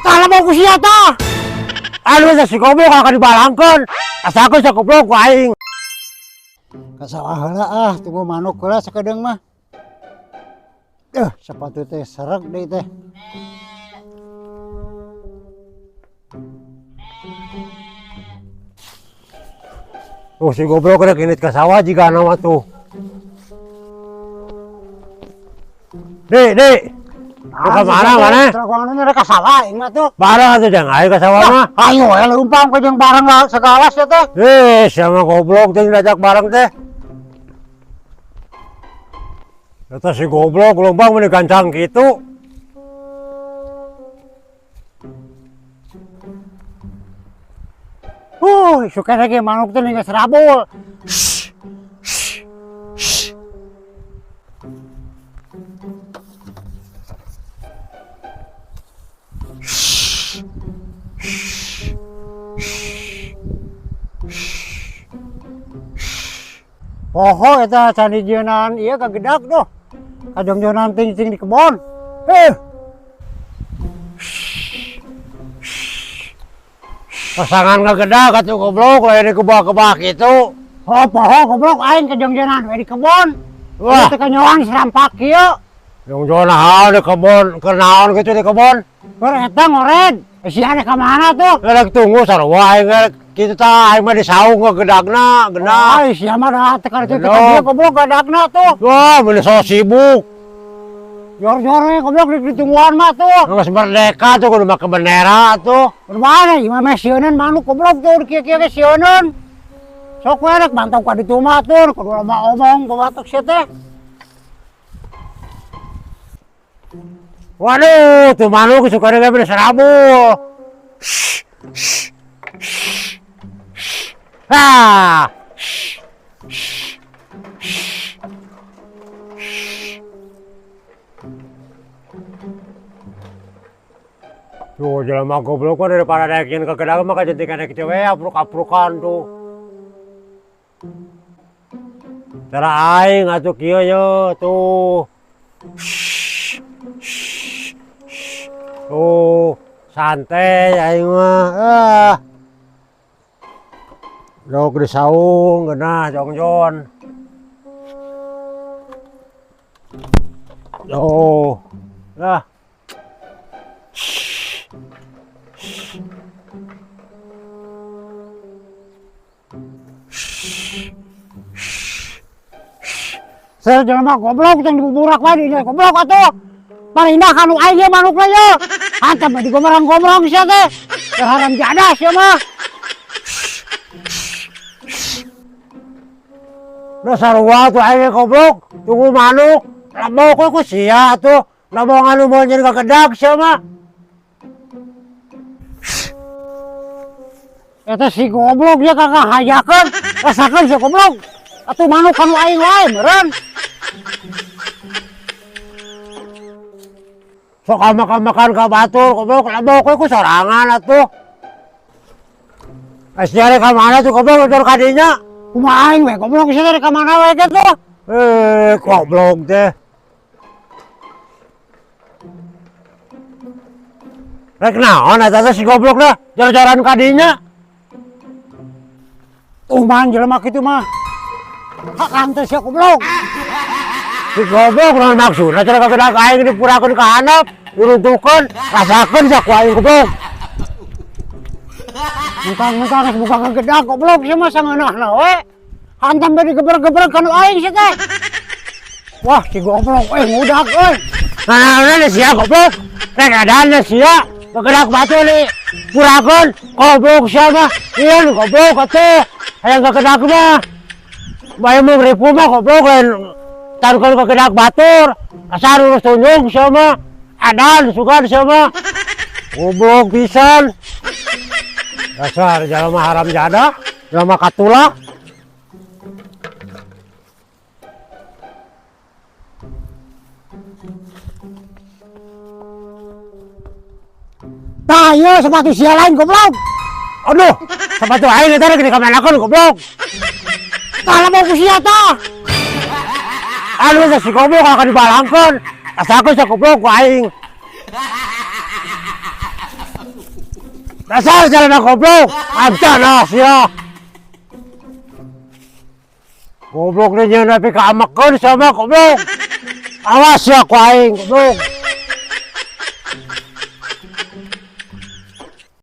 Tah lembong ku sia tah. Aduh si goblok akan dibalangkeun. Asakeun si goblok ku aing. Ka sawah heula ah, tunggu manuk heula sakedeung mah. Sepatu teh sereg deui teh. Tuh si goblok rek indit ka sawah jigana mah tuh. Dik, dik. Lu ka mana mana? Terus rek ka sawah aing mah tuh. Bareng atuh jeung aing ka sawah mah. Ayo we leumpang ke jeung bareng lah segalas ya teh. Eh, sama goblok teh diajak bareng teh. Eta si goblok leumpang meni gancang kitu. Suka lagi manuk teh geus rabul. Poho eta can dijieunaan ieu kagedak doh. Kajongjonan ting-ting di kebon. Pasangan kagedak atuh goblok lain di kebah-kebah kitu. Oh, poho goblok aing kajongjonan we di kebon. Wah. Teh kanyoan serampak kieu. Jongjon naon di kebon, keur naon kitu di kebon? Keur eta ngored. Sia rek ka mana tuh? Rek tunggu sarua aing rek kitu tah aing mah di saung ngegedagna, genah. Oh, sia mah da teh ka ditu Goblok. ka dieu goblok gadagna tuh. Wah, meuni so sibuk. Jor-jor we goblok di ditungguan mah tuh. Geus merdeka tuh kudu make bendera tuh. Kudu mana ieu mah sieuneun manuk goblok tuh kieu-kieu ge sieuneun. Sok we rek bantau ka ditu mah tuh kudu loba omong babatok sia teh. Waduh, tuh manuk suka ge bener serabul. Ah. Tuh, jelema goblok mah daripada naikin ke gedag mah kajentingan naik cewek apruk-aprukan tuh. Cara aing atuh kieu ye tuh. Tuh, santai aing mah. Ah. Jok di saung geunah jongjon. Tuh. Lah. Saya jelema goblok teh dibuburak wae dinya goblok atuh. Parindah kanu aing ge manukna ye. Hantam mah digomerang-gomrong sia teh. Haram jadah sia mah. Duh sarua tuh aing goblok, tunggu manuk, lembok we ku sia atuh. Lembong anu moal nyieun kagedag sia mah. Eta si goblok dia kakak hajakeun, rasakeun si goblok. Atuh manuk kanu aing wae meureun. Sok makan-makan ka batur goblok, lembok we ku sorangan atuh. Sia rek ka mana tuh goblok utur ka dinya? Kumaha aing we goblok sia rek ka mana wae ge tuh? Goblok teh. Rek naon eta teh si goblok dah, jor-joran ka dinya. Tuh jelema kitu mah. Hakang teh sia goblok. Si goblok naon maksudna cenah kagedag aing dipurakeun ka handap, diruntuhkeun, rasakeun sia ku aing goblok. Muka-muka geus buka kagedag goblok sia mah sangeunahna we. Hantam bae digeber-geber kanu aing sia teh. Wah, si goblok euy ngudak euy. Naon sia goblok? Rek edan sia. Kagedag batu li purakeun goblok sia mah. Ieu goblok atuh. Hayang kagedag mah. Bae mung ripu mah goblok lain taruhkeun kagedag batur. Asal urus tunjung sia mah. Edan sugan sia mah. Goblok pisan. Dasar jelema haram jadah, jelema katulah. Tah ieu sepatu sia lain goblok. Aduh, sepatu aing eta rek dikamanakeun goblok. Tah lembong ku sia tah. Aduh, si goblok akan dibalangkeun. Asakeun si goblok ku aing. Dasar jalma goblok. Antana sia. Goblok nih nyeun tapi kaamekeun sama goblok. Awas ya ku aing goblok.